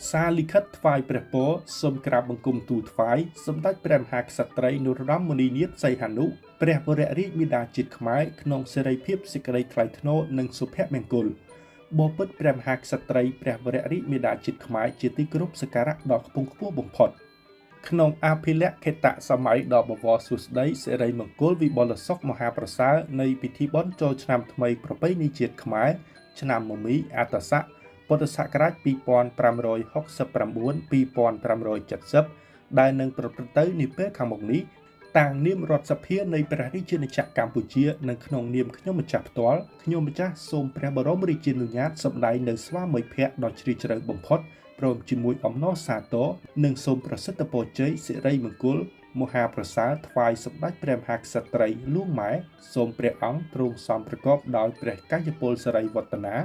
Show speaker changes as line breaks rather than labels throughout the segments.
សារលិខិតថ្វាយព្រះពរសូមក្រាបបង្គំទូលថ្វាយសម្ដេចព្រះមហាក្សត្រីនរោត្តមមុនីនាថសីហនុព្រះវររាជមាតាជាតិខ្មែរក្នុងសេរីភាពសេចក្តីថ្លៃថ្នូរនិងសុភមង្គលបបិទ្ធព្រះមហាក្សត្រីព្រះវររាជមាតាជាតិខ្មែរជាទីគោរពសក្ការៈដ៏ខ្ពង់ខ្ពស់បំផុតក្នុងអភិលក្ខិតសម័យដ៏បវរសួស្តីសិរីមង្គលវិបុលសុខមហាប្រសើរនៃពិធីបុណ្យចូលឆ្នាំថ្មីប្រពៃណីជាតិខ្មែរឆ្នាំមមីអត្តស័កពុទ្ធសករាជ2569 2570ដែលនឹងប្រព្រឹត្តទៅនាពេលខាងមុខនេះតាងនាមរដ្ឋសភានៃព្រះរាជាណាចក្រកម្ពុជានិងក្នុងនាមខ្ញុំម្ចាស់ផ្ទាល់ខ្ញុំម្ចាស់សូមព្រះបរមរាជានុញ្ញាតសម្ដែងនៅស្វាមីភក្តិដ៏ជ្រាលជ្រៅបំផុតព្រមជាមួយអំណរសាទរនិងសូមប្រសិទ្ធពរជ័យសិរីមង្គលមហាប្រសើរថ្វាយសម្ដេចព្រះមហាក្សត្រីលួងម៉ែសូមព្រះអង្គទ្រង់សំប្រកបដោយព្រះកាយពលសិរីវឌ្ឍនា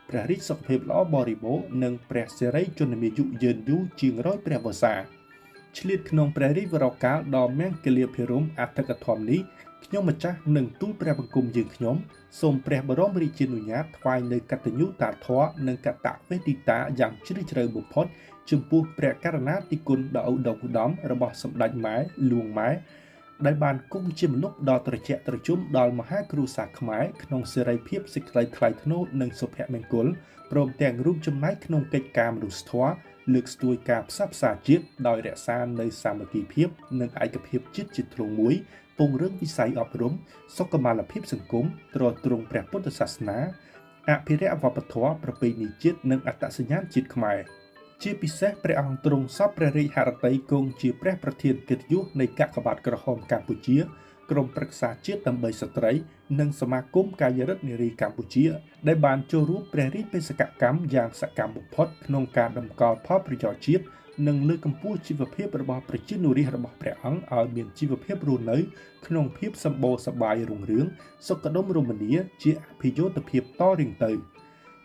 ព្រះរាជសុខភាពល្អបរិបូរណ៍និងព្រះសិរីជនមាយុយឺនយូរជាងរយព្រះវស្សាឆ្លៀតក្នុងព្រះរាជវរកាលដ៏មង្គលាភិរម្យអធិកធមនេះខ្ញុំម្ចាស់នឹងទូលព្រះបង្គំយើងខ្ញុំសូមព្រះបរមរាជានុញ្ញាតថ្វាយនៅកតញ្ញូតាធម៌និងកតវេទិតាយ៉ាងជ្រាលជ្រៅបំផុតចំពោះព្រះករុណាធិគុណដ៏ឧត្តមឧត្តមរបស់សម្ដេចម៉ែលួងម៉ែដែលបានគង់ជាមនុស្សដ៏ត្រជាក់ត្រជុំដល់មហាគ្រួសារខ្មែរក្នុងសេរីភាពសេចក្តីថ្លៃថ្នូរនិងសុភមង្គលព្រមទាំងរួមចំណែកក្នុងកិច្ចការមនុស្សធម៌លើកស្ទួយការផ្សះផ្សាជាតិដោយរក្សានៅសាមគ្គីភាពនិងឯកភាពជាតិជាធ្លុងមួយពង្រឹងវិស័យអប់រំសុខុមាលភាពសង្គមទ្រទ្រង់ព្រះពុទ្ធសាសនាអភិរក្សវប្បធម៌ប្រពៃណីជាតិនិងអត្តសញ្ញាណជាតិខ្មែរជាពិសេសព្រះអង្គទ្រង់សពព្រះរាជហឫទ័យគង់ជាព្រះប្រធានកិត្តិយសនៃកាកបាទក្រហមកម្ពុជាក្រុមប្រឹក្សាជាតិដើម្បីស្ត្រីនិងសមាគមកាយរិទ្ធនារីកម្ពុជាដែលបានចូលរួមព្រះរាជបេសកកម្មយ៉ាងសកម្មបំផុតក្នុងការតម្កល់ផលប្រយោជន៍ជាតិនិងលើកកម្ពស់ជីវភាពរបស់ប្រជានុរាស្ត្ររបស់ព្រះអង្គឲ្យមានជីវភាពរស់នៅក្នុងភាពសម្បូរសប្បាយរុងរឿងសុខដុមរមនាជាអភិយោធភាពតរៀងទៅ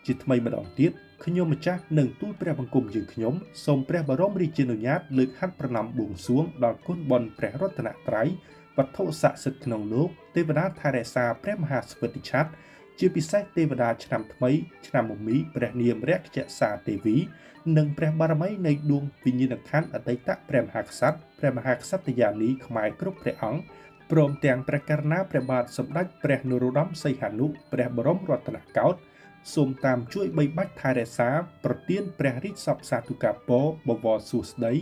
ជាថ្មីម្ដងទៀតខ្ញុំម្ចាស់នឹងទូលព្រះបង្គំយើងខ្ញុំសូមព្រះបរមរាជានុញ្ញាតលើកហត្ថប្រណម្យបួងសួងដល់គុណបុណ្យព្រះរតនត្រ័យវត្ថុស័ក្តិសិទ្ធិក្នុងលោកទេវតាថែរក្សាព្រះមហាស្វេតឆត្រជាពិសេសទេវតាឆ្នាំថ្មីឆ្នាំមមីព្រះនាមរក្សសាទេវីនិងព្រះបារមីនៃដួងវិញ្ញាណក្ខន្ធអតីតព្រះមហាក្សត្រព្រះមហាក្សត្រយានីខ្មែរគ្រប់ព្រះអង្គព្រមទាំងព្រះករុណាព្រះបាទសម្ដេចព្រះនរោត្តមសីហនុព្រះបរមរតនកោដ្ឋសូមតាមជួយបីបាច់ថែរក្សាប្រទានព្រះរាជសព្ទសាធុការពរបវរសួស្តី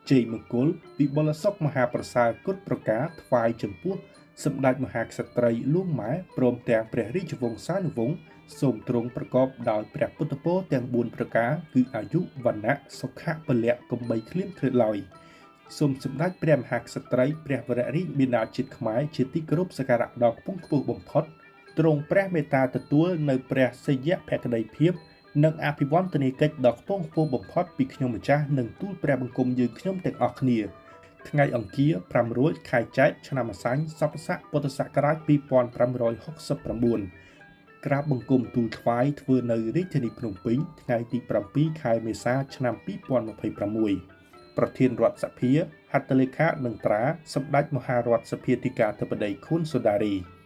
ជ័យមង្គលវិបុលសុខមហាប្រសើរគ្រប់ប្រការថ្វាយចំពោះសម្ដេចមហាក្សត្រីលួងម៉ែព្រមទាំងព្រះរាជវង្សានុវង្សសូមទ្រង់ប្រកបដោយព្រះពុទ្ធពរទាំង4ប្រការគឺអាយុវណ្ណៈសុខៈពលៈកុំបីឃ្លៀងឃ្លាតឡើយសូមសម្ដេចព្រះមហាក្សត្រីព្រះវររាជមាតាជាតិខ្មែរជាទីគោរពសក្ការៈដ៏ខ្ពង់ខ្ពស់បំផុតទ្រង់ព្រះមេត្តាទទួលនៅព្រះសិយភក្តីភាពនិងអភិវឌ្ឍនាកិច្ចដ៏ខ្ពង់ខ្ពស់បំផុតពីខ្ញុំម្ចាស់និងទូលព្រះបង្គំយើងខ្ញុំទាំងអស់គ្នាថ្ងៃអង្គារ5រោចខែចែកឆ្នាំម្សាញ់សពស័កពុទ្ធសករាជ2569ក្រាបបង្គំទូលថ្វាយធ្វើនៅរាជធានីភ្នំពេញថ្ងៃទី7ខែមេសាឆ្នាំ2026ប្រធានរដ្ឋសភាហត្ថលេខានិងត្រាសម្ដេចមហារដ្ឋសភាធិការធិបតីខុនសូដារី។